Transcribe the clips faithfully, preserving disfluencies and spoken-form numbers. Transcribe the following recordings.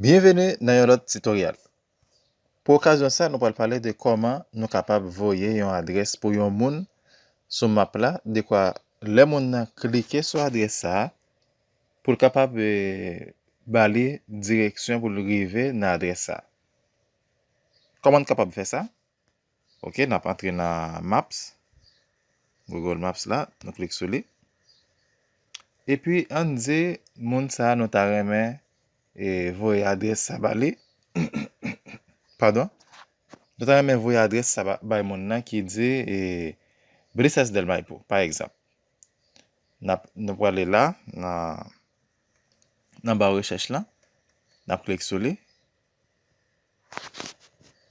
Byenveni nan yon lòt titoryal. Pou okazyon sa, nou pral pale de kòman nou kapab voye yon adrès pou yon moun sou map la, dekwa lè moun nan klike sou adrès sa a, pou l kapab, eh, ba li direksyon pou l rive nan adrès sa a. Kòman n kapab fè sa? Ok, n ap antre nan Maps, Google Maps la, nou klik sou li. Epi, ann di moun sa a nou ta renmen, eh, voye adrès sa ba li. Padon. Nou ta renmen voye adrès sa ba, bay moun nan ki di, eh, Brisas del Maipo, pa egzanp. N ap, nou prale la, nan, nan ba rechèch la. N ap klik sou li.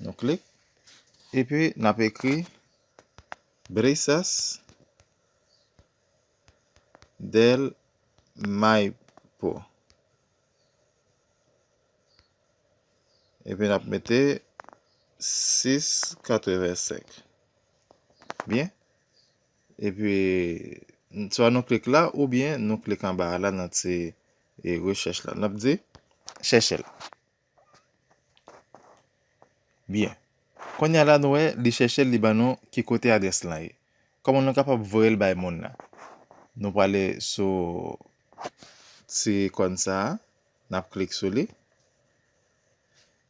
Nou klik. Epi n ap ekri Brisas del Maipo. Epi n ap mete sis katrevensenk. Byen. Epi, swa nou klik la, oubyen nou klik anba a la nan ti, e, rechèch la. N ap di, chèche l. Byen. Kounye a la, nou wè, li chèche l, li ban nou ki kote adrès lan ye. Kòman nou kapab voye l bay moun nan? Nou prale sou ti ikòn sa a, n ap klik sou li.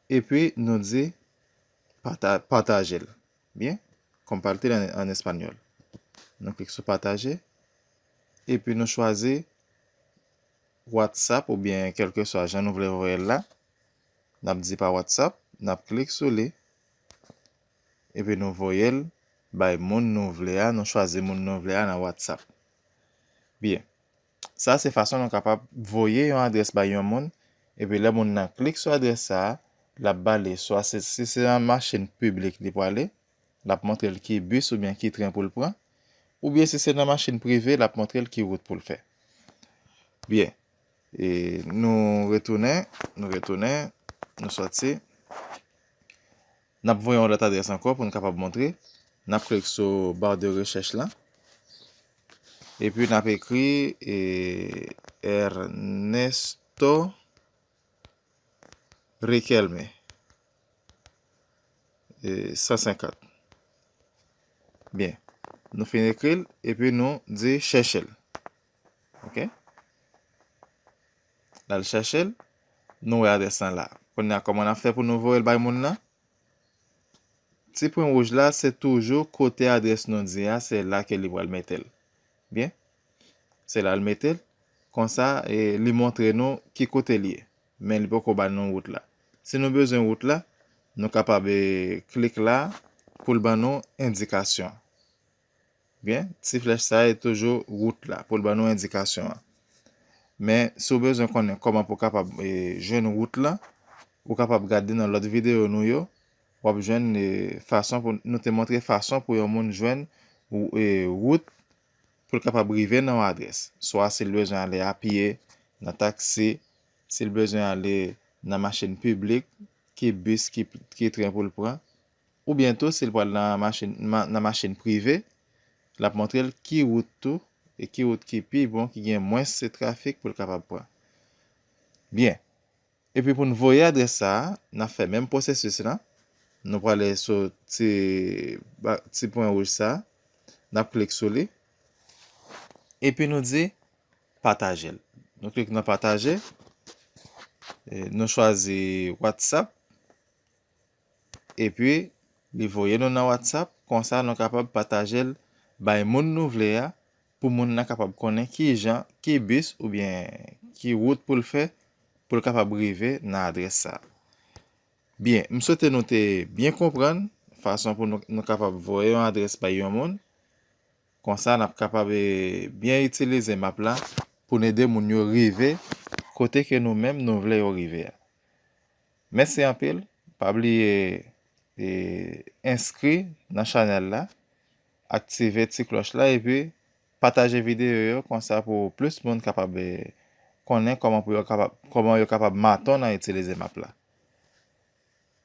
Epi, nou di, pata-, pataje l. Byen, compartir en, en español. Nou klik sou pataje. Epi nou chwazi WhatsApp oubyen kèlkeswa jan nou vle voye l la. N ap di pa WhatsApp, n ap klik sou li. Epi nou voye l bay moun nou vle a, nou chwazi moun nou vle a nan WhatsApp. Byen. Sa se fason nou kapab voye yon adrès bay yon moun, epi lè moun nan klik sou adrès sa a, l ap ba li swa se, si se nan machin piblik li prale, l ap montre l ki bis oubyen ki tren pou l pran, oubyen si se nan machin prive, l ap montre l ki wout pou l fè. Byen. E nou retounen, nou retounen, nou sòti. N ap voye yon lòt adrès ankò pou n kapab montre. N ap klik sou ba de rechèch la. Epi n ap ekri, e, Ernesto Riquelme. E, san senkant. Byen. Nou fin ekri l, epi nou di chèche l. Ok? L al chèche l. Nou wè adrès lan la. Kounye a, kòman n ap fè pou nou voye l bay moun nan? Ti pwen wouj la, se toujou kote adrès nou di a, se la ke li pral mete l. Byen. Se la l mete l. Konsa, e, li montre nou ki kote l ye. Men li poko ba nou wout la. Si nou bezwen wout la, nou kapab, e, klik la pou l ban nou endikasyon. Byen, ti flèch sa e toujou wout la, pou l ban nou endikasyon an. Men, si w bezwen konnen kòman pou w kapab, e, jwenn wout lan, ou kapab gade nan lòt videyo nou yo, w ap jwenn, e, fason pou, nou te montre fason pou yon moun jwenn, e, wout pou l kapab rive nan yon adrès. Swa si l bezwen ale a pye, nan taksi, si l bezwen ale nan machin piblik, ki bis, ki, ki tren pou l pran, oubyen tou, si l pral nan machin, ma-, nan machin prive, l ap montre l ki wout tou, e ki wout ki pi bon, ki gen mwens trafik pou l kapab pran. Byen. Epi pou n voye adrès sa a, n ap fè menm pwosesis la. Nou prale sou ti, ba, ti pwen wouj sa a. N ap klik sou li. Epi nou di pataje l. Nou klik nan pataje. E, nou chwazi WhatsApp. Epi, li voye nou nan WhatsApp. Konsa, nou kapab pataje l bay moun nou vle a, pou moun nan kapab konnen ki jan, ki bis oubyen ki wout pou l fè, pou l kapab rive nan adrès sa a. Byen, m swete nou te byen konprann fason pou nou, nou kapab voye yon adrès bay yon moun. Konsa, n ap kapab, e, byen itilize map la pou n ede moun yo rive kote ke nou menm nou vle yo rive a. Mèsi anpil. Pa bliye, e, enskri nan chanèl la, aktive ti klòch la, epi pataje videyo yo, konsa pou plis moun kapab, e, konnen kòman pou yo kapab, kòman yo kapab maton nan itilize map la.